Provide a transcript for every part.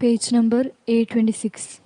Page number 826.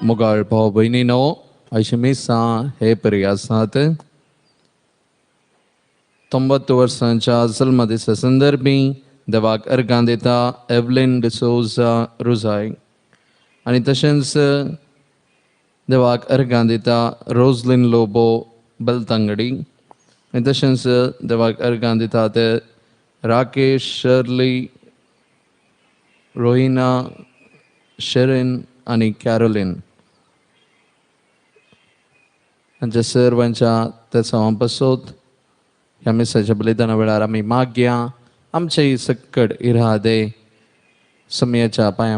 मोगाळ भाव भयणीनो, अशी मिसां हे परी आसात. 90 वर्सांच्या जल्मदिसा संदर्भी देवाक अर्गां दिता एवलिन डिसोजा रुजाय आनी तशेंच देवाक अर्गां दिता रोजलिन लोबो बेलतांगडी आनी तशेंच देवाक अर्गां दिता ते राकेश, शर्ली, रोहिना, शेरिन आनी कॅरोलिन हांच्या सर्वांच्या तेसांवा पासत ह्या मिसाच्या बलिदाना वेळार आमी मागया आमचे सक्कड इरादे समयाच्या पांया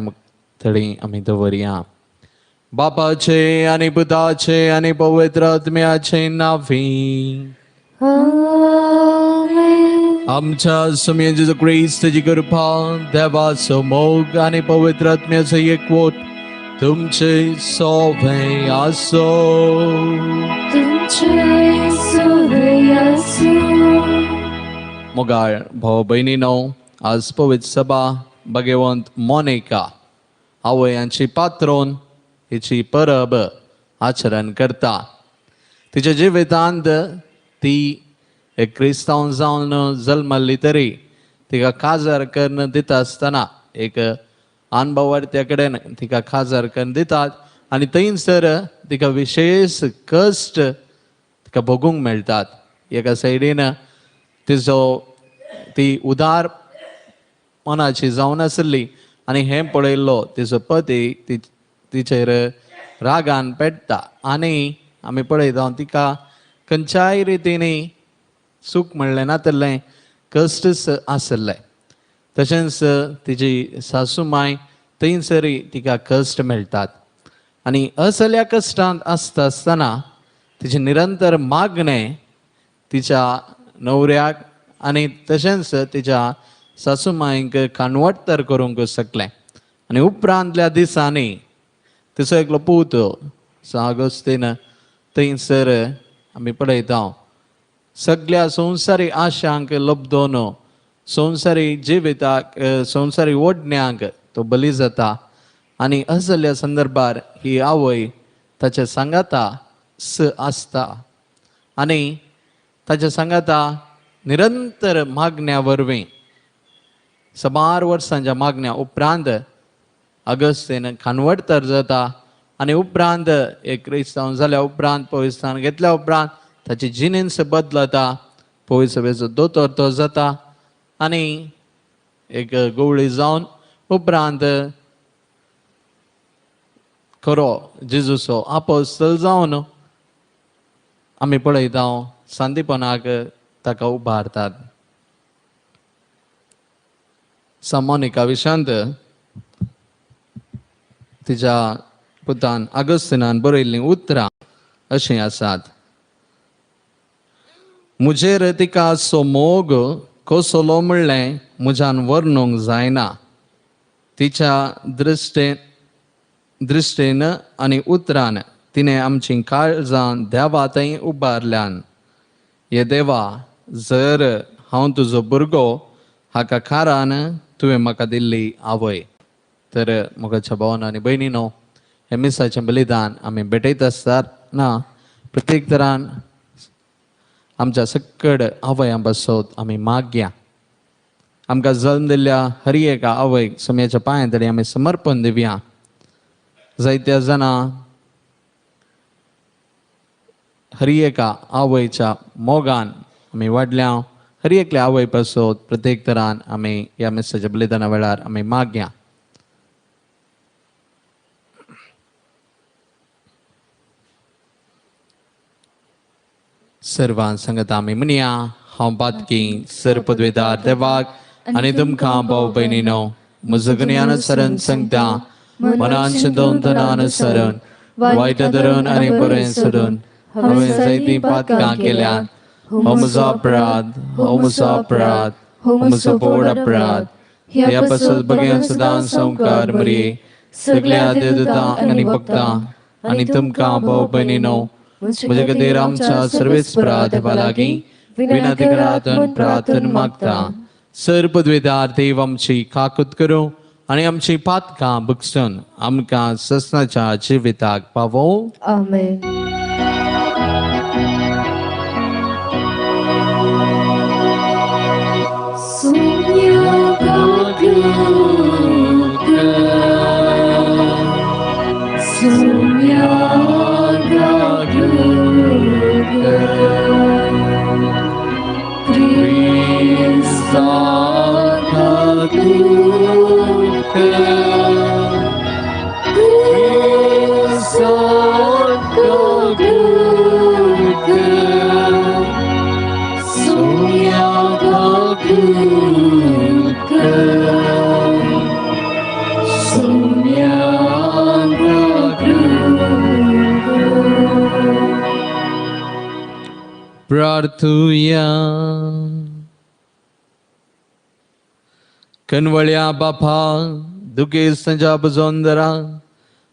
थळी आमी दवरया. बापाचे आनी पुताचे आनी पवित्र आत्म्याचे नांवी आमच्या समया जेजू क्रिस्ताची कृपा, देवाचो मोग आनी पवित्र आत्म्याचो एकवट तुमचे सोवे आसो. तुमचे सोवे आसो. मोगाळ भाव भयणीनो, आज पवित्र सभा भगवंत मोनिका आवय हांची पात्रोन हिची परब आचरण करता. तिच्या जिवितांत ती एक क्रिस्तांव जावन जल्मल्ली तरी तिका काजार करून दिता आसतना एक अणभवार्त्या कडेन तिका काजार करून दितात आनी थंयसर तिका विशेश कश्ट तिका भोगूंक मेळटात. एका सायडीन तिजो ती उदार मनाची जावन आसली आनी हें पळयल्लो तिजो पती तिचेर रागान पेट्टा आनी आमी पळयता तिका खंयच्याय रितीनी सूख म्हणलें नातलें, कश्टच आसलें. तशेंच तिजी सासू माय थंयसरय तिका कश्ट मेळटात आनी असल्या कश्टांत आसता आसतना तिचें निरंतर मागणें तिच्या न्हवऱ्याक आनी तशेंच तिच्या सासू मांयक कानवटतर करूंक शकलें. आनी उपरांतल्या दिसांनी तिचो एकलो पूत आगोस्तीन थंयसर आमी पळयता सगळ्या संवसारी आशांक लब्दोन संवसारी जिविताक संवसारी ओडण्यांक तो बली जाता आनी असल्या संदर्भार ही आवय ताच्या सांगाता स आसता आनी ताच्या सांगाता निरंतर मागण्या वरवीं साबार वर्सांच्या मागण्या उपरांत अगस्तीन खानवडतर जाता आनी उपरांत एक क्रिस्तांव जाल्या उपरांत पवित्रस्थान घेतल्या उपरांत ताची जिणेंस बदलता, पवित्र सभेचो दोतोर तो जाता आनी एक गवळी जावन उपरांत खरो जेजूचो आपोस्तल जावन आमी पळयता सांदीपणाक ताका उबारतात. मोनिका विशांत तिच्या पुतान आगस्तिनान बरयल्लीं उतरां अशीं आसात. म्हजेर तिका सो मोग कसलो म्हणलें म्हज्यान वर्णूंक जायना. तिच्या दृश्टेन आनी उतरान तिणें आमची काळजां देवा थंय उबारल्यान. हे देवा, जर हांव तुजो भुरगो हाका कारान तुवें म्हाका दिल्ली आवय. तर म्हज्या भावान आनी भयणीनो, हें मिसाचें बलिदान आमी भेटयत आसतना प्रत्येक तरान आमच्या सकड आवयां पासत आमी मागया. आमकां जल्म दिल्ल्या हर एका आवयक समयाच्या पांयां तरी आमी समर्पण दिवया. जायत्या जाणां हर एका आवयच्या मोगान आमी वाडल्या. हर एकल्या आवय पासत प्रत्येक तरान आमी ह्या मिसाच्या बलिदाना वेळार आमी मागया. सर्वां सांगता आमी म्हणया, हांव पातकी सर पदवेदार देवाक आनी तुमकां भाव भयणीनो म्हजो गुन्यानुसरण सांगता, मनान चिंतून तनानुसरण वायट धरून आनी बरें सोडून हांवें जायतीं पातकां केल्यात. हो म्हजो अपराध, हो म्हजो अपराध, हो म्हजो व्हड अपराध. ह्या पासत भगेन सदां संवकार मरये सगल्या देवदूतां आनी भक्तां आनी तुमकां भाव भयणीनो म्हजे खातीर आमच्या सर्वेस्परा देवा लागीं विनंती करात प्रार्थना मागता. सर पदवेदार देव आमची काकूत करूं आनी आमची पातकां बगसून आमकां ससनाच्या जिविताक पावोवं. आमेन. प्रार्थुया. कनवळ्या बापा दुखेस्तांच्या बुजोंदरा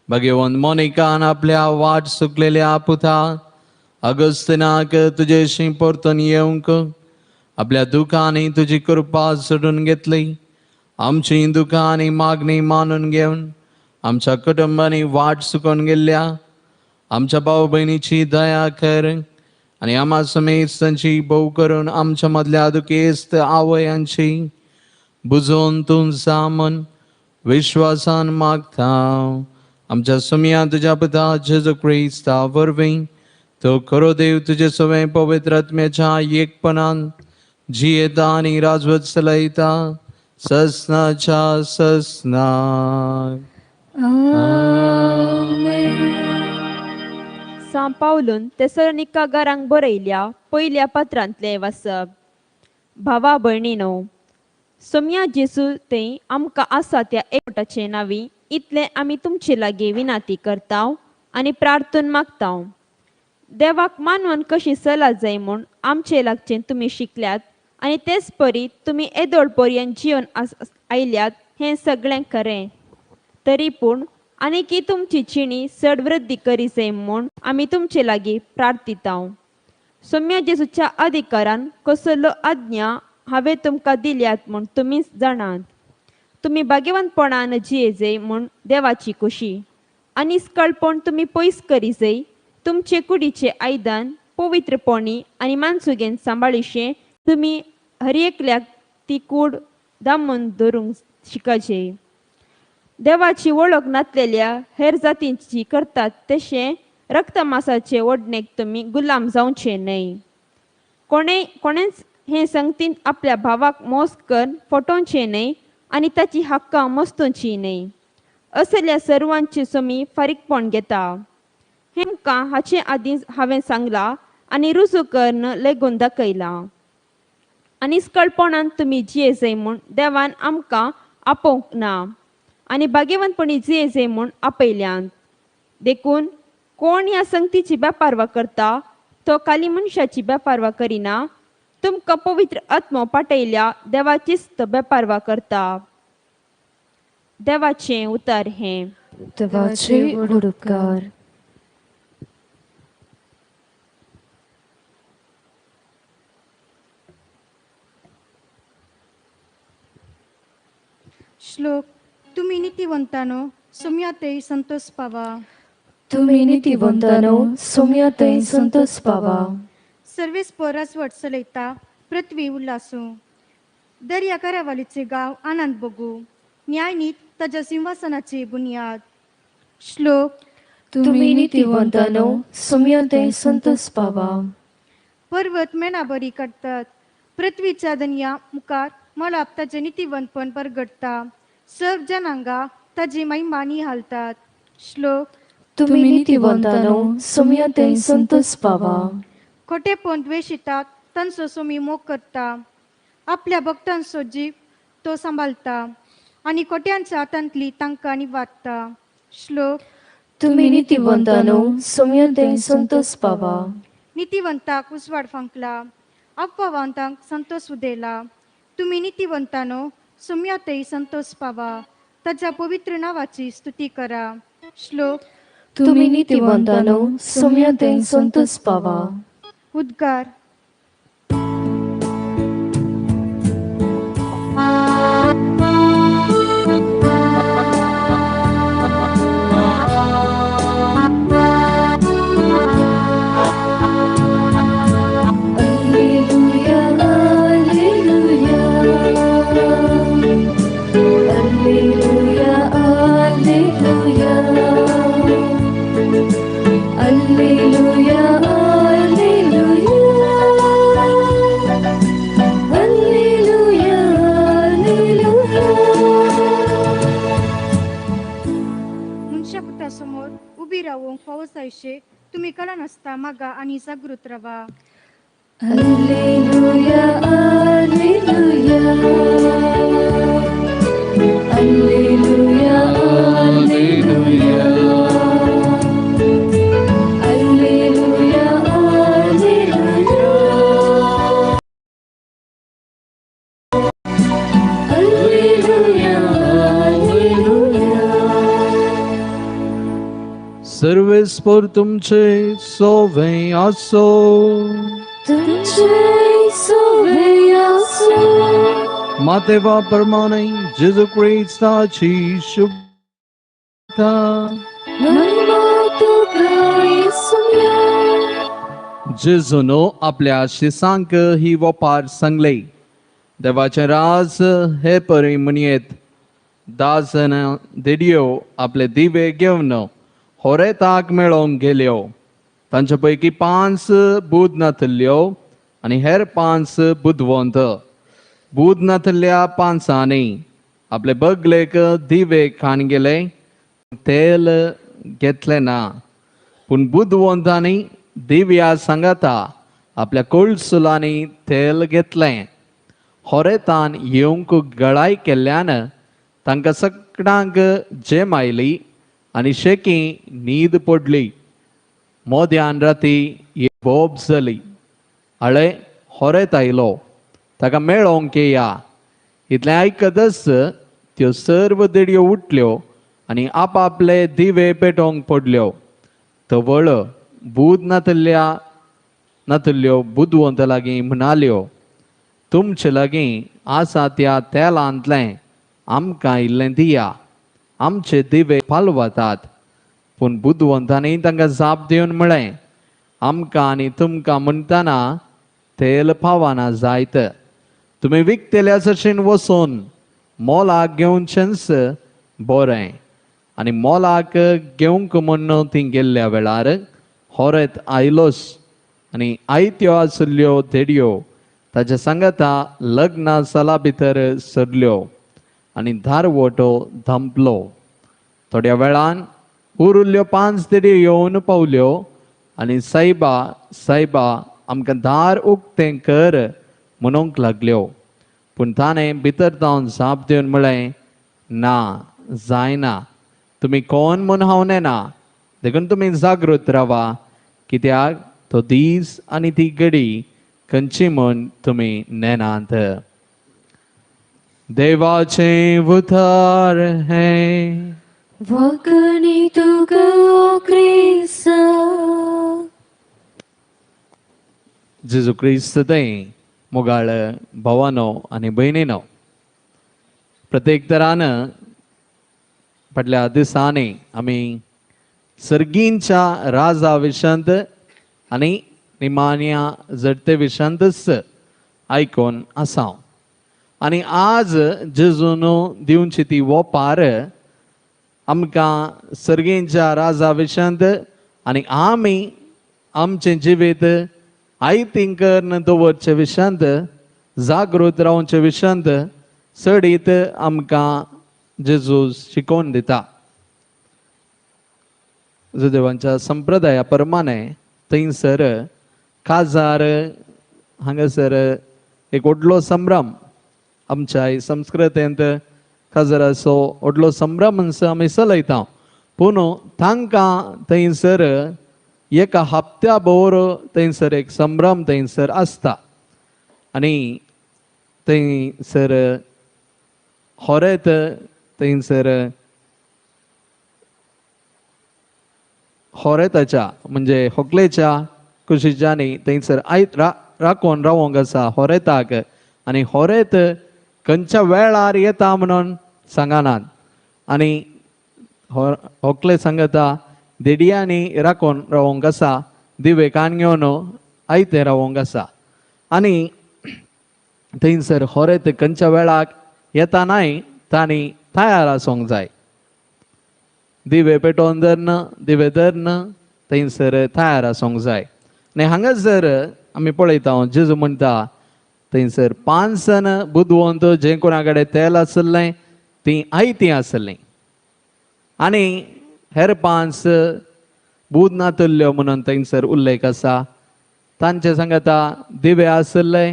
भगवंत मोनिकान आपल्या वाट सुकलेल्या पुता अगस्तिनाक तुजेशी परतून येवंक आपल्या दुखांनी तुजी कृपा सोडून घेतली. आमची दुखां आनी मागणी मानून घेवन आमच्या कुटुंबांनी वाट सुकून गेल्ल्या आमच्या भाव भयणीची दया कर आनी आमा समेत तांची भोव करून आमच्या मदल्या दुखेस्त आवयांची बुजोवन तूं जा म्हूण विश्वासान मागता. आमच्या सुमया तुज्या पुता जेजू क्रिस्ता वरवीं तो खरो देव तुजे सवें पवित्र आत्म्याच्या एकपणान जियेता आनी राजवत चलयता ससनाच्या ससनाक. सां पावलून तेसलोनिकाकारांक बरयल्या पयल्या पत्रांतलें वाचप. भावा भयणीनो, सोम्या जेजू थंय आमकां आसा त्या एकवटाचे नांवी इतलें आमी तुमचे लागीं विनंती करता आनी प्रार्थून मागता. देवाक मानवन कशी सला जाय म्हूण आमचे लागचें तुमी शिकल्यात आनी तेच परी तुमी येदोळ पर्यंत जिवन आयल्यात हें सगळें खरें. तरी पूण आनीकी तुमची जिणी चड वृद्धी करी जाय म्हूण आमी तुमचे लागीं प्रार्थिता. सोम्या जेजूच्या अधिकारान कसलो आज्ञा हांवें तुमकां दिल्यात म्हूण तुमीच जाणात. तुमी भाग्यवंतपणान जियेजय म्हूण देवाची खुशी आनी स्कळपण तुमी पयस करीजय. तुमचे कुडीचें आयदन पवित्रपणी आनी मानसुगेन सांबाळिशें तुमी हर एकल्याक ती कूड दामून धरूंक शिकाजे. देवाची वळख नातलेल्या हेर जातींची करतात तशें रक्तमासाचे ओडणेक तुमी गुलाम जावचे न्हय. कोणेंच हे संगतींत आपल्या भावाक मोस कर फटोवचें न्हय आनी ताची हक्कां मस्तोवची न्हय. असल्या सर्वांची सुमी फारीकपण घेता. हें तुमकां हाचे आदीं हांवें सांगलां आनी रुजू करून लेगून दाखयलां. आनी स्कळपणान तुमी जिये जाय म्हूण देवान आमकां आपोवंक ना आनी भाग्यवंतपणी जिये जाय म्हूण आपयल्यात. देखून कोण ह्या संगतीची बेपारवा करता तो काली मनशाची बेपारवा करिना, तुमकां पवित्र आत्मो पाटयल्या देवाचीच तो बेपारवा करता. देवाचें उतर हें. देवाचे व्हड उपकार. श्लोक तुम्ही नीतिवंतानो सोम्यातय संतोष पावा. तुम्ही नीतिवंतानो सोम्यातय संतोष पावा. सर्वेस्पर राजवट चलयता, पृथ्वी उल्हासू. दर्या करावलीचे गांव आनंद बघू. न्यायनीत ताज्या सिंहासनाची बुनियाद. श्लोक तुम्ही नीतिवंतानो सोम्यातय संतोष पावा. पर्वत मेणाबरी काडटात, पृथ्वीच्या दनया मुखार मळाब ताजें नितीवंतपण परगटता. सर्व जनांगा ताजी महिमा निहालतात. श्लोक तुम्ही नीतिवंतानो सोम्यातय संतोष पावा. खोटेपण द्वेशितात तांचो सोमी मोग करता. आपल्या भक्तांचो जीव तो सांबाळटा आनी खोट्यांच्या हातांतली तांकां निवारता. श्लोक तुम्ही नीतिवंतानो सोम्यातय संतोष पावा. नितीवंताक उजवाड फांकला, अफवावंतांक संतोष उदेला. तुम्ही नितीवंतानो सोम्यातय संतोष पावा. ताज्या पवित्र नावाची स्तुती करा. श्लोक तुम्ही नीतिवंतानो सोम्यातय संतोष पावा. उद्गार. Alleluia, alleluia, alleluia, alleluia, alleluia, alleluia, alleluia. मनशा पुता समोर उबी रावूंक फावो जायशे तुमी कळा नासता मागा आनी जागृत रावा. Alleluia, alleluia, alleluia, alleluia, alleluia, alleluia, alleluia, alleluia. सर्वेस्पर तुमचे सोवे आसो. तुमचे सोवे आसो. मातेवा प्रमाणे जेजू क्रिस्ताची शुभता. महिमा तुका येसुया. जेजूनो आपल्या शिसांक ही वपार सांगले, देवाचें राज हे परी म्हणयेत दासन देडयो आपले दिवे घेवन होरेताक मेळोवंक गेल्यो. तांचे पैकी 5 बुद नातल्ल्यो आनी हेर 5 बुदवंत. बुद नातल्ल्या 5 आपले बगलेक दिवे खाण गेले, तेल घेतलें ना. पूण बुदवंतांनी दिव्या सांगाता आपल्या कोळसुलांनी तेल घेतलें. होरेतान येवंक गळाय केल्ल्यान तांकां सगळ्यांक जेम आयली आनी शेकी न्हीद पडली. मोद्यान राती एक बोब जाली. आळे होरेत आयलो, ताका मेळोवंक येया. इतलें आयकतच त्यो सर्व देडयो उठल्यो आनी आपापले दिवे पेटोवंक पडल्यो. तवळ बूद नातल्ल्यो बुदवंत लागीं म्हणाल्यो, तुमचे लागीं आसा त्या तेलांतलें आमकां इल्लें दिया, आमचे दिवे पालवतात. पूण बुदवंतांनी तांकां जाप दिवन म्हळें, आमकां आनी तुमकां म्हणटना तेल पावना जायत. तुमी विकतल्या सशीन वचून मोलाक घेवचेंच बरें. आनी मोलाक घेवंक म्हूण ती गेल्ल्या वेळार होरेत आयलोच आनी आयत्यो आशिल्ल्यो धेडयो ताच्या सांगाता लग्ना साला भितर सरल्यो आनी धारवटो धांपलो. थोड्या वेळान उरिल्ल्यो 5 धेडयो येवन पावल्यो आनी सायबा सायबा आमकां दार उक्तें कर म्हणूंक लागल्यो. पूण ताणें भितर जावन जाप दिवन म्हळें, ना, जायना, तुमी कोण म्हूण हांव नेना, देखून तुमी जागृत रावा, कित्याक तो दीस आनी ती घडी खंयची म्हूण तुमी नेनात. देवाचें उतर हें. वाकणी तुका क्रिस्ता. जेजू क्रिस्त थंय मोगाळ भावानो आनी भयणीनो, प्रत्येक तरान फाटल्या दिसांनी आमी सर्गींच्या राजा विशंत आनी निमाण्या जडते विशंतच आयकून आसा. आनी आज जेजून दिवची ती वोपार आमकां सर्गींच्या राजा विशंत आनी आमी आमचें जिवीत आयतीं करून दवरचे विशंत, जागृत रावचे विशंत चडीत आमकां जेजू शिकोवन दिता. जुदेवांच्या संप्रदाया प्रमाणे थंयसर काजार हांगासर एक व्हडलो संभ्रम, आमच्या संस्कृतेंत काजाराचो व्हडलो संभ्रम आमी चलयता. पूण तांकां थंयसर एका हप्त्या भोर थंयसर एक संभ्रम थंयसर आसता आनी थंयसर होरेत थंयसर होरेताच्या म्हणजे होकलेच्या कुशीच्यांनी थंयसर आयत राखून रावोंक आसा होरेताक. आनी होरेत खंयच्या वेळार येता म्हणून सांगनात आनी होकले सांगता देडियांनी राखून रावोंक आसा, दिवे कान घेवन आयतें रावोंक आसा. आनी थंयसर होरेत खंयच्या वेळाक येता नाय तांणी तयार आसूंक जाय. दिवे पेटोवन धरन, दिवे धरन थंयसर तयार आसूंक जाय. आनी हांगासर आमी पळयता जेजू म्हणटा थंयसर पांच जाण बुदवंत जे कोणा कडेन तेल आशिल्लें तीं आयतीं आशिल्लीं आनी हेर पांच बूद नातल्ल्यो म्हणून थंयसर उल्लेख आसा. तांचे सांगता दिवे आशिल्ले,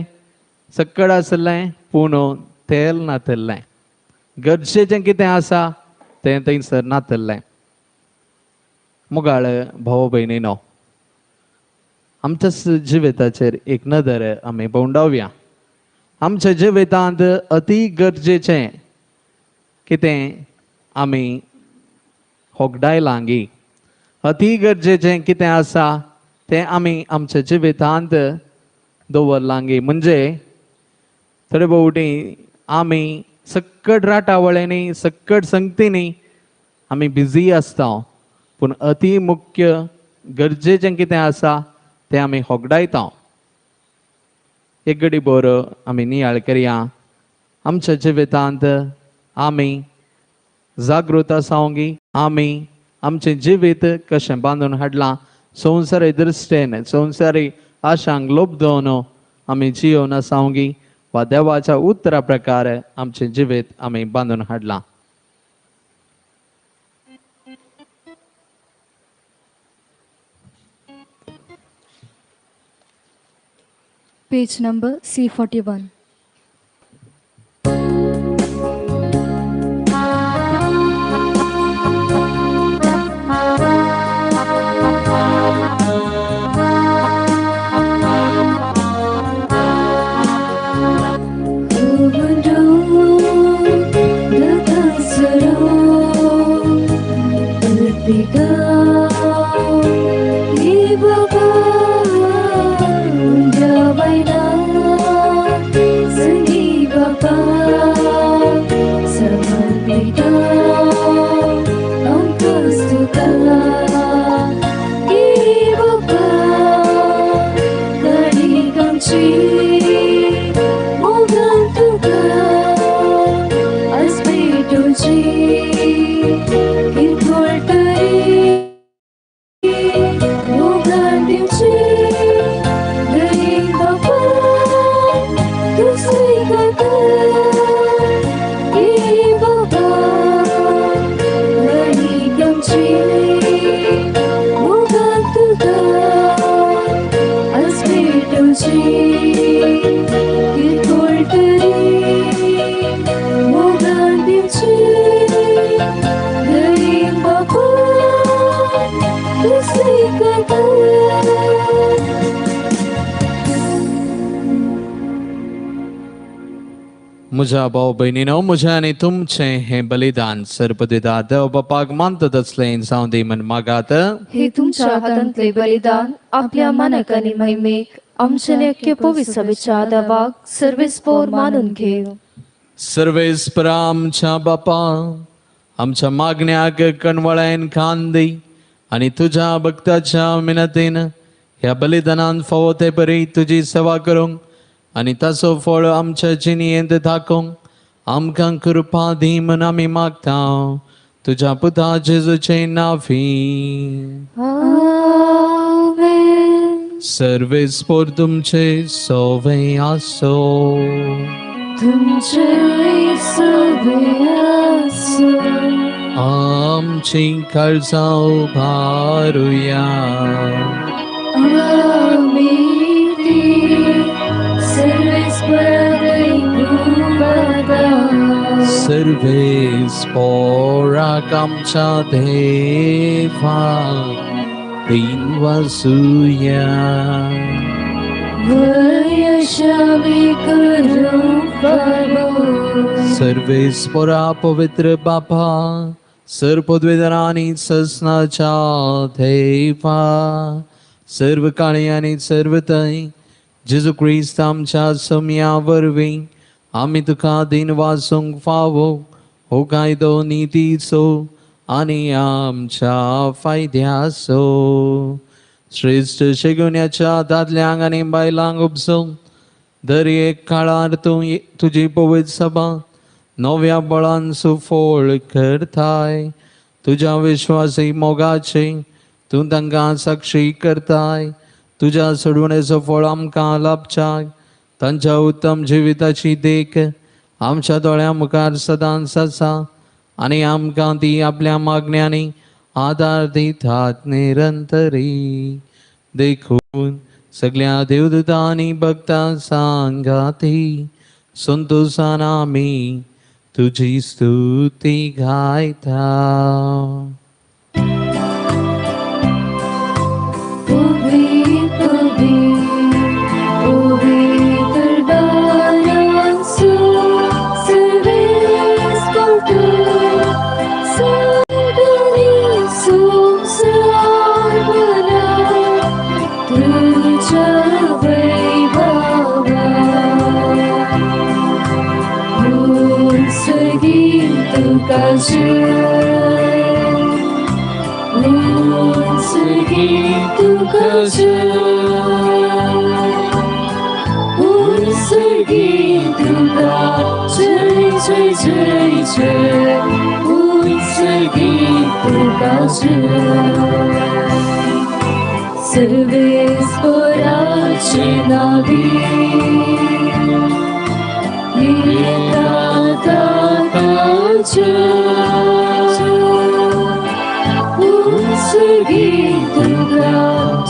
सक्कड आशिल्लें, पूण तेल नातल्लें. गरजेचें कितें आसा तें थंयसर नातल्लें. मुगाळ भाव भयणीनो, आमच्या जिविताचेर एक नदर आमी भोंवडावया. आमच्या जिवितांत अती गरजेचें कितें आमी होगडायलां गी, अती गरजेचें कितें आसा तें आमी आमच्या जिवितांत दवरलां गी. म्हणजे थोडे भोवटी आमी सक्कड राटावळ्यांनी, सक्कड संगतींनी आमी बिजी आसता, पूण अती मुख्य गरजेचें कितें आसा तें आमी होगडायता. एक घडी भर आमी नियाळ करया आमच्या जिवितांत आमी जागृत आसावंगी, आमी आमचें जिवीत कशें बांदून हाडलां, संवसारी दृश्टेन संवसारी आशांक लोबदोवन आमी जियोवन आसावंगी वा देवाच्या उतरा प्रकार आमचें जिवीत आमी बांदून हाडलां. Page number C41. Thank you. म्हज्या भाव भयणीनो, म्हजें आनी तुमचें हें बलिदान सर्पदिता देव बापाक मानतात असलें जावं दी म्हण मागात. हे तुमच्या हातांतले बलिदान आपल्या मानक आनी महिमेक आमच्या लेखे पवित्र देवाक सर्वेस्पोर मानून घेव. सर्वेस्परा आमच्या बापा, आमच्या मागण्याक कणवळ्यान खान दी आनी तुज्या भक्ताच्या मिनतीन ह्या बलिदानान फावो ते परी तुजी सेवा करूंक आनी ताचो फळ आमच्या जिणेंत दाखोवंक आमकां कृपा दी म्हूण आमी मागता, तुज्या पुता जेजूचे नांवी. आमेन. सर्वेस्पोर तुमचे सोवे आसो. तुमचे सवे आसो. आमची काळजां उबारुया. आमी ती सर्वेस्पराक उबारता. सर्वेस्पोराक आमच्या देवाक दिनवासुया. वयशामी करूं फावो. सर्वेस्पोरा पवित्र बापा, सर्व पदवेदारांनी ससनाच्या देवा, सर्व काळी आनी सर्व थंय जेजू क्रिस्त आमच्या सम्या वरवीं आमी तुका दिन वासूंक फावो हो कायदो नितीचो आनी आमच्या फायद्याचो. श्रेश्ठ शेगुण्याच्या दादल्यांक आनी बायलांक उपसूंक दर एक काळार तूं तुजी पवित्र सभा नव्या बळान सुफळ करताय. तुज्या विश्वासी मोगाचे तूं तांकां साक्षी करताय. तुज्या सोडवणेचो फळ आमकां लाभच्याक तांच्या उत्तम जिविताची देख आमच्या दोळ्यां मुखार सदांच आसा आनी आमकां ती आपल्या मागण्यांनी आदार दितात निरंतरी. देखून सगळ्या देवदूतांनी भक्तां सांगाती संतोषान आमी तुजी स्तुती गायता. सर्वेस्पराचे नावी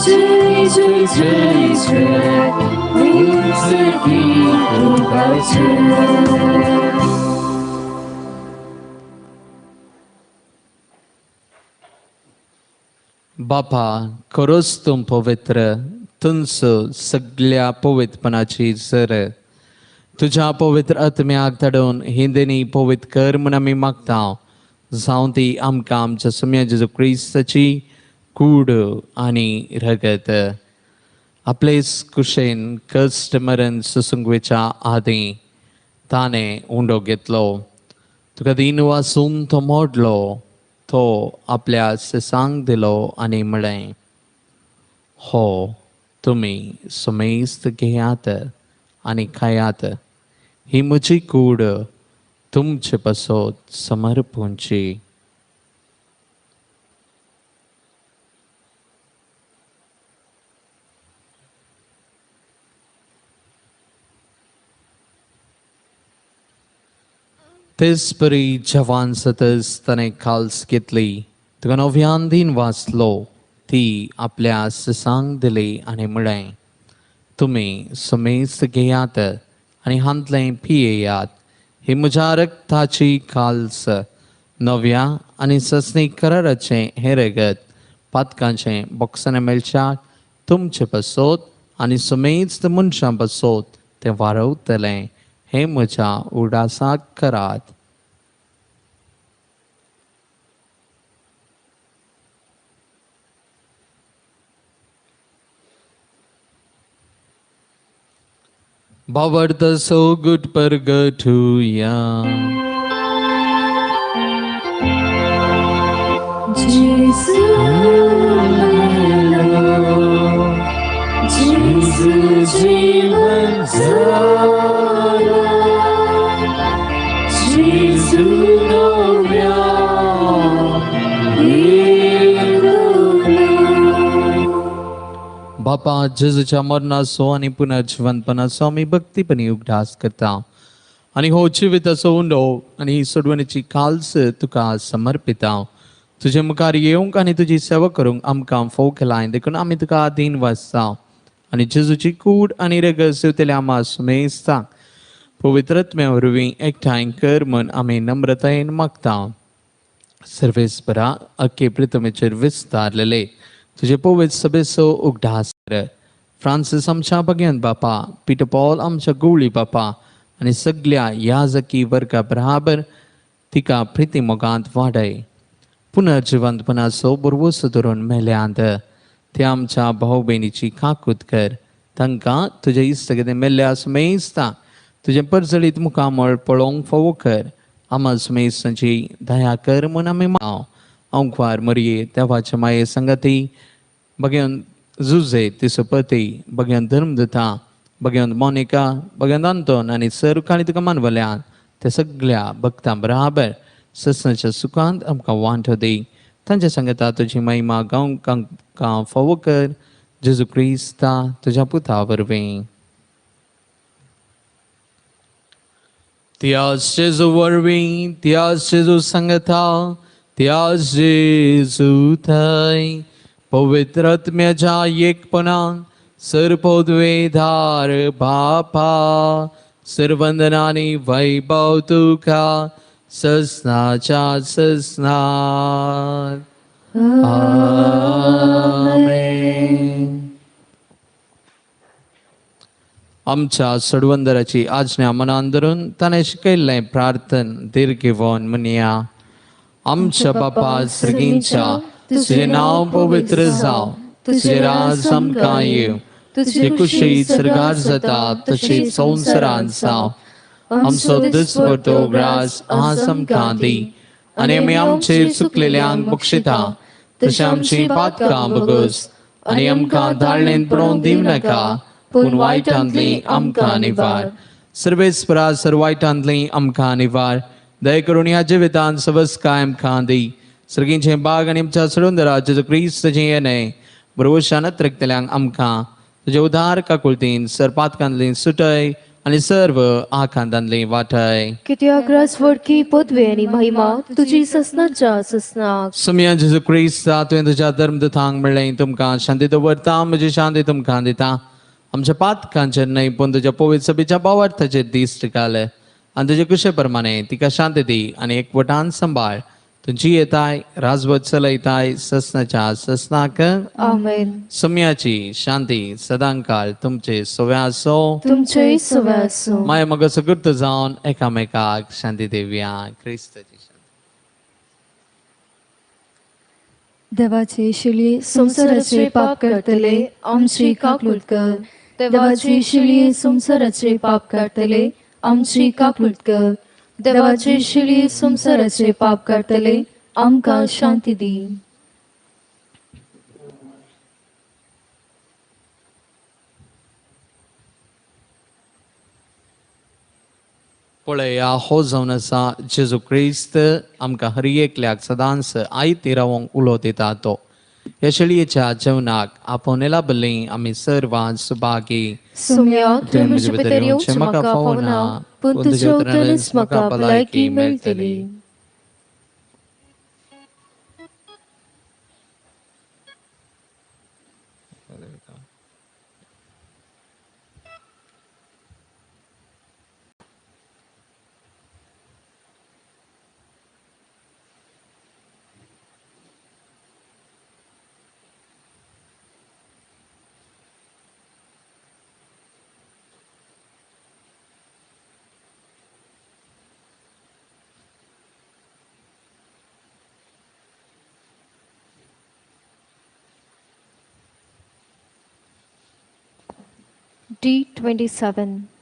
जय जय जय जय उत्सर्गी तुका जय. बापा, खरोच तूं पवित्र, तुमचो सगळ्या पवित्रपणाची सर. तुज्या पवित्र आत्म्याक धाडून हिंदीनी पवित्र कर म्हूण आमी मागता. जावं ती आमकां आमच्या सुम्या जेजू क्रिस्ताची कूड आनी रगत. आपलेच कुशेन कश्ट मरण सोसूंक वयच्या आदीं ताणें उंडो घेतलो. तुका दीन वासून तो मोडलो, तो आपल्या सेसांक दिलो आनी म्हळें, हो तुमी सुमेस्त घेयात आनी खायात, ही म्हजी कूड तुमचे पासत समर्पूंची. तेच परी जवान सतस ताणें खाल्स घेतली, तुका नव्यान दीन वाचलो, ती आपल्या ससांक दिली आनी म्हळें, तुमी सुमेस्त घेयात आनी हांतलें पियेयात, ही म्हज्या रक्ताची खाल्स, नव्या आनी ससनी कराराचें हें रगत पातकांचें बोक्सां मेळच्याक तुमचे पासत आनी सुमेस्त मनशां पासत तें वारवतलें. हे म्हज्या उडासाक करात. भावार्थ सोगुट परगठुया. जेजू जेजू जीवन झालो, जेजू नव्या येवलो. बापा जेजूच्या मरणाचो आनी पुनर्जिवंतपणाचो आमी भक्तीपणी उगडास करता आनी हो जिविताचो उंडो आनी ही सोडवणीची काल्स तुका समर्पिता. तुजे मुखार येवंक आनी तुजी सेवा करूंक आमकां फोव केलाय देखून आमी तुका आदीन वाचता आनी जेजूची कूड आनी रगत सेवतल्या आमा सुमेस्ता पवित्रत्म्या वरवीं एकठांय कर म्हूण आमी नम्रतायेन मागता. सर्वेस्परा अख्खे प्रितमेचेर विस्तारलेले तुजे पवित्र सभेचो उगडास कर. फ्रांसीस आमच्या भगयन बापा, पीटर पॉल आमच्या गुवळी बापा आनी सगल्या याजकी वर्गा बराबर तिका प्रिती मोगांत वाडय. पुनर्जिवंतपणाचो बरवसो धरून मेल्यांत ते आमच्या भाव भयणीची काकूत कर. तांकां तुजे इश्ट मेल्ल्या सुमेस्ता तुजें परजळीत मुखामळ पळोवंक फावो कर. आमा सुमेस्तांची दया कर म्हूण आमी माव. अंकवार मरये देवाच्या माये संगती बघ्यान जुजे तिसोपती बघ्यान धर्मदुता बघ्यान मोनिका बघ्यान अंतोन आनी सर काणी तुका मानवल्यान त्या सगळ्या भक्तां बराबर ससनाच्या सुखांत आमकां वांटो दी. तांच्या सांगता तुजी महिमा गांव गांव फावो कर. जेजू क्रिस्ता तुज्या पुता वरवीं. त्याच जेजू वरवीं, त्याच जेजू सांगता, त्याच जेजू थंय पवित्र आत्म्याच्या एकपणान सर्वोद्वेधार बापा सर्वंदनानी वैभव तुका ससनाच्या ससनात. आमेन. आमच्या सोडवंदराची आज्ञा मनान धरून ताणें शिकयल्लें प्रार्थन दीर्घ घेवन म्हणया. आमच्या बापा सर्गींच्या, तुजें नांव पवित्र जावं, तुजें राज आमकां येवं, तुजी कुशी सर्गार जाता तशी संवसारांत जावं. आमचो दिसपट्टो ग्रास आज आमकां दी आनी आमी आमचे चुकलेल्यांक बक्षिता तशें आमची पातकां बगस आनी आमकां धाडलेन पडोवन दिवं नाका, पूण वायटांतली आमकां निवार. सर्वेस्परा सर वायटांतली आमकां निवार. दया करून ह्या जिवितांत सवस्काय आमकां दी. सर्गींचें बाग आनी आमच्या सोडून जेजू क्रिस्ताचें येणें बरोवशान अत्रकतल्यांक आमकां तुजे उदार काकुळतीन सर पातकांतली सुटय आनी सर्व आखांतांतली वाटय. कित्याक राजवडकी पदवी आनी महिमा तुजी ससनाच्या ससनाक. सुमया जेजू क्रिस्ता तुवें तुज्या धर्मदूतांक म्हणलें तुमकां शांती दवरता, म्हजी शांती तुमकां दिता. आमच्या पातकांचेर न्हय पूण तुज्या पवित्र सभेच्या भावार्थाचेर दिश्ट घाल आनी तुजे कुशे प्रमाणे तिका शांती दी आनी एकवटान सांबाळ. तुजी येताय राजवत चलयताय ससनाच्या ससनाक. आमेन. सम्याची शांती सदांकाळ तुमचे सव्या आसो, तुमचे सव्या आसो. माया मग सगृत जावन एकामेकाक शांती देवया. क्रिस्ताची शांती. देवाची शिली संवसाराचे पाप करतले आमची काकूट कर. देवाची शिली संवसाराचे पाप करतले आमची काकूट कर. देवाची शिली संवसाराचे पाप करतले आमकां शांती दी. पळया हो जावन आसा जेजू क्रिस्त आमकां हर एकल्याक सदांच आयती रावंक उलो दिता तो. ह्या शेळयेच्या जेवणाक आपोवन लाभल्लीं आमी सर्वां सुभागी. सुम्या तुवें म्हजे भितर येवचें म्हाका फावना, पूण तुज्या उतरानच म्हाका भलायकी मेळटली. D27.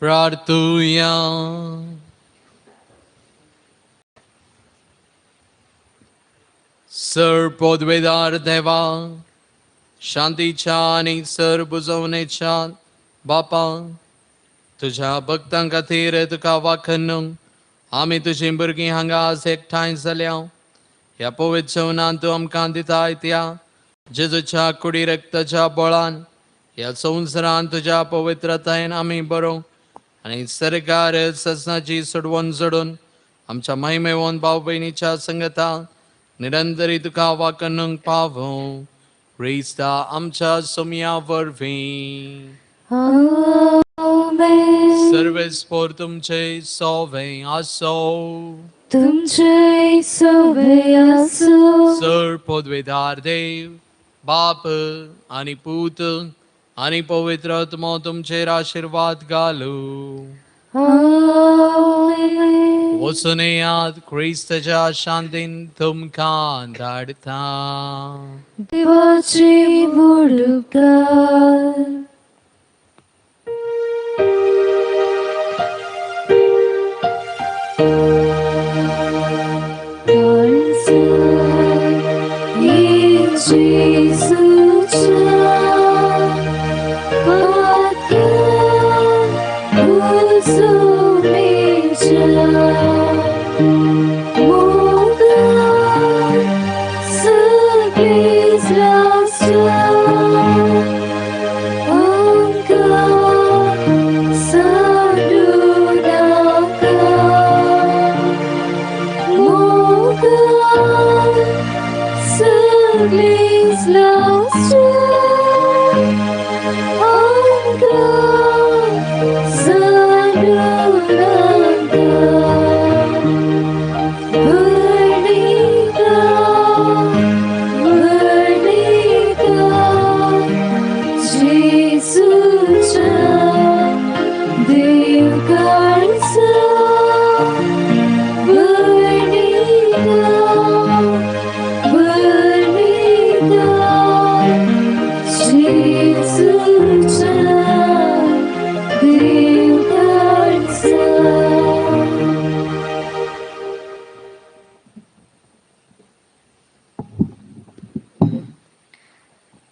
प्रार्थुया। सर पदवेदार देवा, शांतीच्या आनी सर बुजवणेच्या बापा, तुझ्या भक्तां खातीर तुका वाखन आमी तुजीं भुरगीं हांगा आज एकठांय जाल्या। ह्या पवित्र जेवणान तूं आमकां दिताय त्या जेजूच्या कुडी रक्ताच्या बळान ह्या संवसारान तुज्या पवित्रतायेन आमी बरो आनी सरकार ससनाची सोडवण जोडून आमच्या महिमेवन भाव भयणीच्या संगता निरंतरी तुका वाकणूंक पावो क्रिस्ता आमच्या सोमया वरवीं. आमेन. सर्वेस्पोर तुमचे सोवे आसो. तुमचे सोवे आसूं. सर पदवेदार देव बाप आणि पूत आणि पवित्र आत्मो तुमचेर आशीर्वाद घालू. आमेन. वचून येयात, क्रिस्तच्या शांतीन तुमकां धाडटा. देवाची उपकार.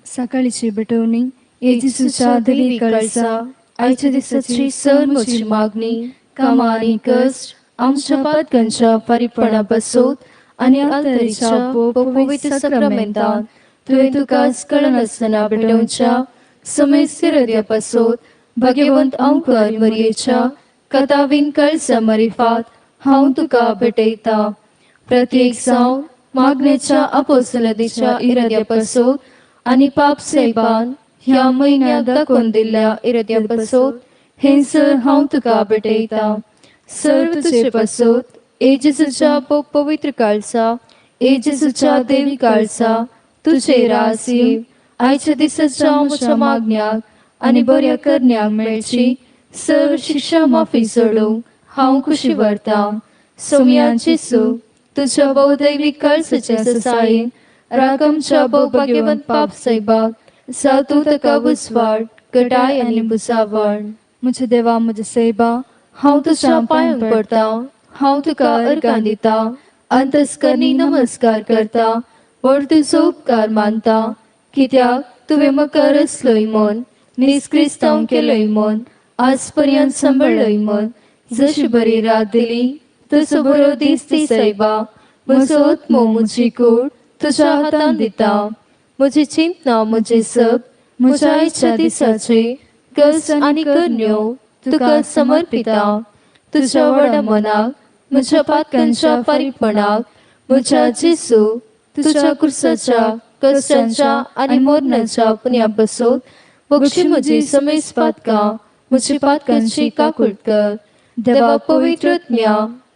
सकाळीची भेटवणी. येजूच्या देवी कळसा, आयच्या दिसाची सर म्हजी मागणी, कामां आनी कश्ट, आमच्या पातकांच्या फारीपणा पासत आनी आल्तरीच्या पवित्र सक्रामेंतान तुवें तुका कळनासतना भेटोवच्या समेस्त हृदया पासत भाग्यवंत अंकर मरयेच्या कथावीन कळसा मरिफात हांव तुका भेटयता. प्रत्येक जावन मागणेच्या अपोसलदीच्या इराद्या पासत आनी पाप सायबान ह्या म्हयन्याक दाखोवन दिल्ल्या इराद्या पासत हें सर हांव तुका भेटयता. सर्व तुजे पासत ए जेजूच्या पवित्र काळसा, ए जेजूच्या देवी काळसा, तुजे रास येव. आयच्या दिसाच्या म्हज्या मागण्याक आनी बऱ्या करण्याक मेळची सर्व शिक्षा माफी सोडूंक हांव खुशी व्हरता. सोमया जेसू, तुज्या भोवदैवीक काळसाच्या ससायेन राकमच्या भोवभाग्यवंत पाप सायबाक सा तूं ताका उजवाड गटाय आनी भुजावण. म्हज्या देवा, म्हज्या सैबा, हांव तुज्या पांयांक पडटा, हांव तुका अर्गां दिता, अंतस्करणी नमस्कार करता, व्हड तुजो उपकार मानता, कित्याक तुवें म्हाका रचलोय म्हूण, निस्क्रिस्तांव केलोय म्हूण, आज पर्यंत सांबाळ्ळोय म्हूण. जशी बरी रात दिली तसो बरो दीस दी सायबा. म्हजो आत्मो, म्हजी कूड तुज्या हातान दिता. म्हजी चिंतना, म्हजें सग, म्हज्या आयच्या दिसाचे कस आनी करण्यो तुका समर्पिता. तुज्या व्हडा मनाक, म्हज्या पातकांच्या फारीकपणाक, म्हज्या जेसू, तुज्या कुर्साच्या कश्टांच्या आनी मरणाच्या पुण्या पासत बक्षी म्हजी समेस पातकां, म्हजी पातकांची काकूट कर. देवा पवित्र आत्म्या,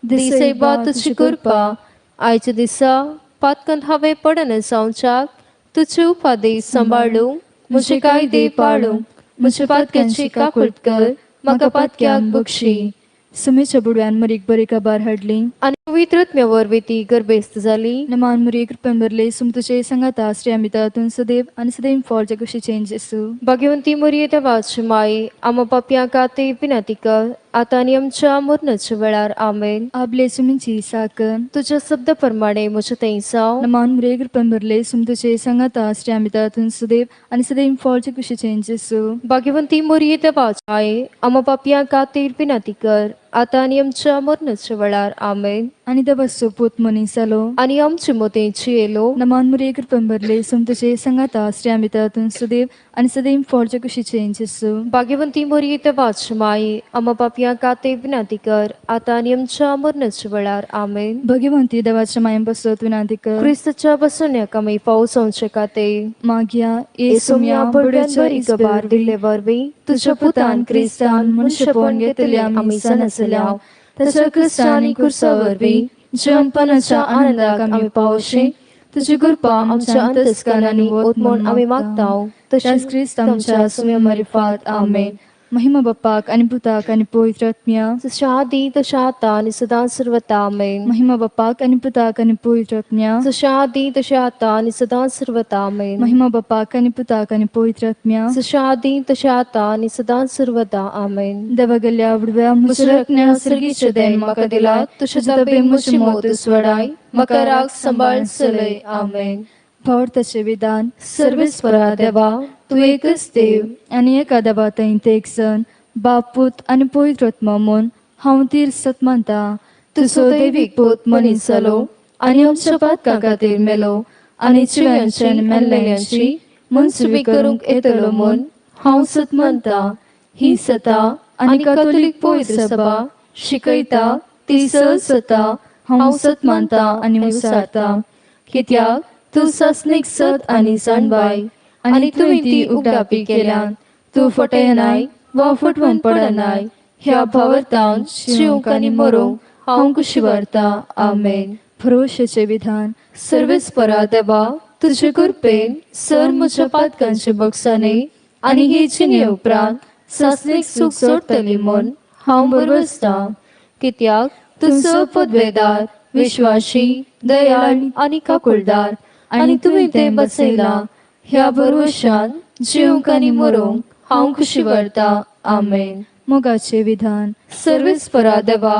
दिसैबा तुजी कृपा आयच्या दिसा पातकांत हांवें पडना जावच्याक तुजे उपादेश सांबाळूंक, म्हजे कायदे पाळूंक, म्हज्या पातकांची काकूट कर, म्हाका पातक्याक बक्षी. सुमेच्या बुडव्यान मरीक बरी काबार हाडली. आनी पवित्र आत्म्या वरवीं ती गर्भेस्त जाली. नमान मुरी कृपेन भरले, सुम तुझे संगाता, स्त्रिया मिता सदैव आनी सदैव फॉल जगुशीचे जेसू. भाग्यवंती मरिये, देवाची माई, आमा पापयां खातीर विनंती कर, आतां आनी आमच्या मरणाच्या वेळार. आमेन. आपले सुमीची साकन. तुज्या शब्दा प्रमाणे म्हजें थंय जावं. नमान मुरे कृपेन भरले, सुम तुझे संगाता, स्त्रिया मिता सदैव आनी सदैव फॉल जगुशीचे जेसू. भाग्यवंती मरिये, देवाची माई, आमा पापयां खातीर विनंती कर, आतां आनी आमच्या मरणाच्या वेळार. आमेन. आनी देवाचो पूत मनीस जालो आनी आमचे मदें जियेलो. नमान मुरे कृपेन भरले तुझे संगाता स्त्रियां भितर तूं सुदैव आनी सदैव फळ कुशीचें जेसू. भाग्यवंती मोरये देवाची माई, आमा पापयां खातीर विनंती कर, आतां आनी आमच्या मरणाच्या वेळार. आमेन. भगवंती देवाच्या मायेन बसत विनंती कर. क्रिस्ताच्या बसण्याक आमी पावस जावचे खातीर. मागया येसुम्या येसुम्या बडव्यान बडव्याच्या बरी गबार दिल्ले वरवीं तुझ्या पुतान क्रिस्तान मनशेपण घेतले आमी जाणसल्या ताच्या क्रिस्तानी कुर्सा वरवीं जिवनपणाच्या आनंदाक आमी पावशी तुजी कृपा आमच्या अंतस्करणांनी ओत म्हूण आमी मागता. तशेंच क्रिस्त आमच्या सुम्या मरिफात. आमेन. महिमा बाप्पाक आनी पुताक आनी पवित्र आत्म्या. जशें आदी तशें आतां आनी सदां सर्वता. आमेन. महिमा बाप्पाक आनी पुताक आनी पवित्र आत्म्या. जशें आदी तशें आतां आनी सदां सर्वता. आमेन. महिमा बाप्पाक आनी पुताक आनी पवित्र आत्म्या. जशें आदी तशें आतां आनी सदां सर्वता. आमेन. देवा गेल्ल्या आवडव्या म्हज्या रत्न्या सर्गीचें देण म्हाका दिला तुज्या दबे म्हजी मोत स्वडाय म्हाका राग सांबाळ चलय. आमेन. भावार्थाचें विधान. सर्वेस्परा देवा, तूं एकच देव आनी एका देवा थंय ते एक सण बाप पूत आनी पवित्र आत्मा म्हूण हांव तीर सत मानता. तुजो दैवीक पूत मनीस जालो आनी आमच्या पातकां खातीर मेलो आनी जिव्यांची आनी मेल्ल्यांची मनसुबी करूंक येतलो म्हूण हांव सत मानता. ही सता आनी कातोलीक पवित्र सभा शिकयता ती सहज सता हांव सत मानता आनी विचारता, कित्याक तूं सासणीक सत आनी जाणबाय आनी तुवें ती उगडापी केल्यान. तूं फटयनाय वा फटवून पडनाय. ह्या भावार्थान जिवंक आनी मरूंक हांव कुशी व्हरता. आमेन. भरोशाचें विधान. सर्वेस्परा देवा, तुजे कृपेन सर म्हज्या पातकांचे बक्षाने आनी हे जिणे उपरांत सासणीक सूख सोडटली म्हूण हांव बरवसतां, कित्याक तूं स पदवेदार, विश्वाशी, दयाळ आनी काकुळदार आनी तुवें तें बसयलां. ह्या भरवशान जिवंक आनी मरूंक हांव खुशी व्हरता. आमेन. मोगाचें विधान. सर्वेस्परा देवा,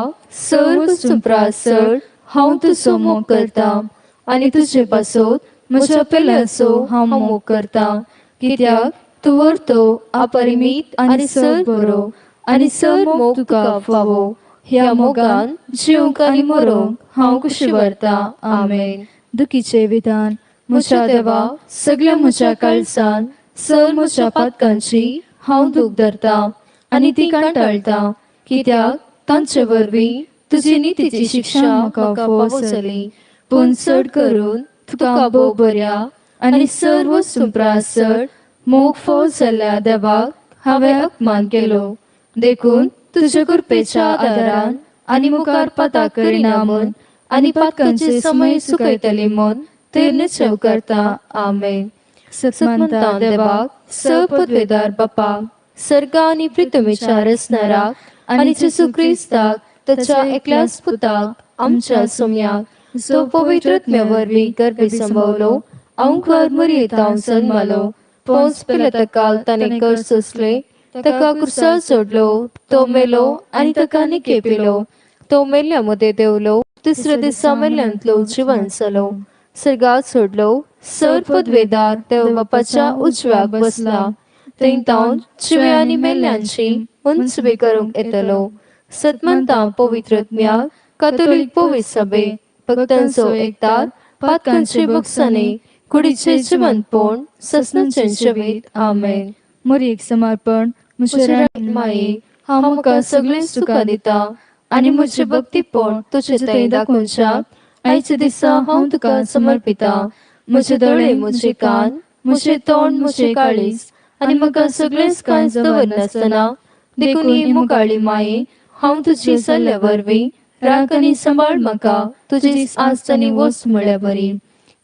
सर्व सुप्रा चड हांव तुजो मोग करता आनी तुजे पासत म्हज्या पेल्याचो हांव मोग करता, कित्याक तूं व्हरतो अपरिमीत आनी सर बरो आनी सर मोग तुका फावो. ह्या मोगान जिवंक आनी मरूंक हांव खुशी व्हरता. आमेन. दुखीचें विधान. म्हज्या देवा, सगल्या म्हज्या काळजान सर म्हज्या पातकांची हांव दूख धरता आनी ती कंटाळटा, कित्याक तांचे वरवीं तुजी नितीची शिक्षा म्हाका फावो जाली. पूण चड करून तुका भोव बऱ्या आनी सर्व सुप्रा चड मोग फावो जाल्ल्या देवाक हांवें अपमान केलो. देखून तुज्या कृपेच्या आदारान आनी मुखार पाताक करिना म्हूण आनी पातकांचे समय चुकयतली म्हूण ते निश्चय करता. आमेन. सत्मानता देवाक स पदवेदार बापा, सर्गा आनी पृथ्वीच्या रचणाराक आनी जेजू क्रिस्ताक ताच्या एकल्याच पुताक आमच्या सोम्याक, जो पवित्र आत्म्या वरवीं गर्भी संभवलो, अंकुर मुरयेतांव जन्मलो, पोंस पिलतकाल ताणें कर सोंसले, ताका कुर्सार सोडलो, तो मेलो आनी ताका निकेपिलो, तो मेल्ल्या मदें देंवलो, तिसऱ्या दिसा मेल्ल्यांतलो जिवन जालो, सर्गात सोडलो, सर पदवेदार देव बापाच्या उजव्याक बसला, थंय तावन जिव्या आनी मेल्ल्यांची मनसुबी करूंक येतलो. सतमंता पवित्र आत्म्याक, कातोलीक पवित्र सभे, भक्तांचो एकतार, पातकांचे बक्षाने, कुडीचे जिवंतपण, ससनाचें जिवीत. आमेन. मोरयेक समर्पण. म्हज्या राणी माये, हांव म्हाका सगळें सुखां दिता आनी म्हजें भक्तीपण तुजे थंय दाखोवच्याक आयच्या दिसा हांव तुका समर्पिता. म्हजे दोळे, म्हजे कान, म्हजें तोंड, म्हजें काळीज आनी म्हाका सगळेंच कांय दवरनासतना, देखून ही मुकाळी माये, हांव तुजी सल्ल्या वरवीं राख आनी सांबाळ म्हाका तुजी आस्त आनी वस्त म्हळ्या बरी.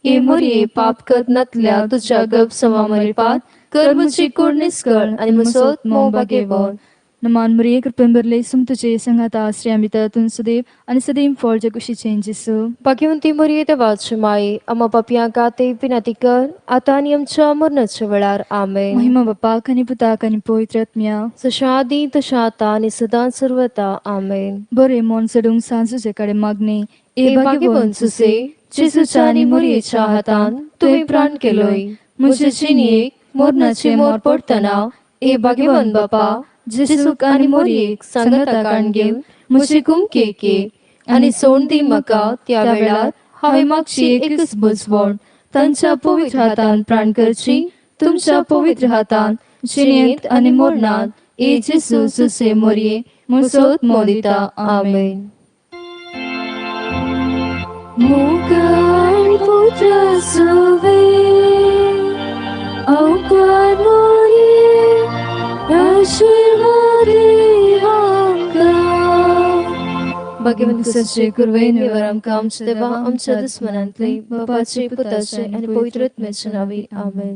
हे मोरये, पाप करत नातल्या तुज्या गर्भ मरिपात कर म्हजी कूड निस्कळ आनी म्हजो मोग भागेवन. नमान मरिये कृपेन भरले तुझे संगाता स्त्रियां भितर तूं सुदैव आनी सदैव फळ कुशीचें जेसू. भाग्यवंती मोरये देवाची माई, आमा पापयां खातीर विनंती कर, आतां आनी आमच्या मरणाच्या वेळार. आमेन. महिमा बापाक आनी पुताक आनी पवित्र आत्म्या. जशें आदी तशें आतां आनी सदां सर्वता. आमेन. बरें मन चडूंक सांजूचे कडेन मागणें. ए भाग्यवंत सुसे, जेजूच्या आनी मोरयेच्या हातान तुवें प्राण केलोय, म्हजे जिणेक मरणाची मोर पडटना ए भाग्यवंत बापा, जेजूक आनी मोरयेक सांगाता काण घेवन म्हजी कुमके के आनी सोंड दी म्हाका त्या वेळार हांवें मागची एकच बुजवण तांच्या पवित्र हातान प्राण करची तुमच्या पवित्र हातान जिणेंत आनी मरणांत ए जेसू सुसे मोरये मुसोत मोदिता. आमेन. मुखार पुत्र सुवे अवकार मोरये आशीर्वाद भाग्यवंत सचे कुर्वे निवर आमकां आमच्या देवा आमच्या दुस्मनांतली बापाचे पुताचे आनी पवित्र आत्म्याच्या नांवी. आमेन.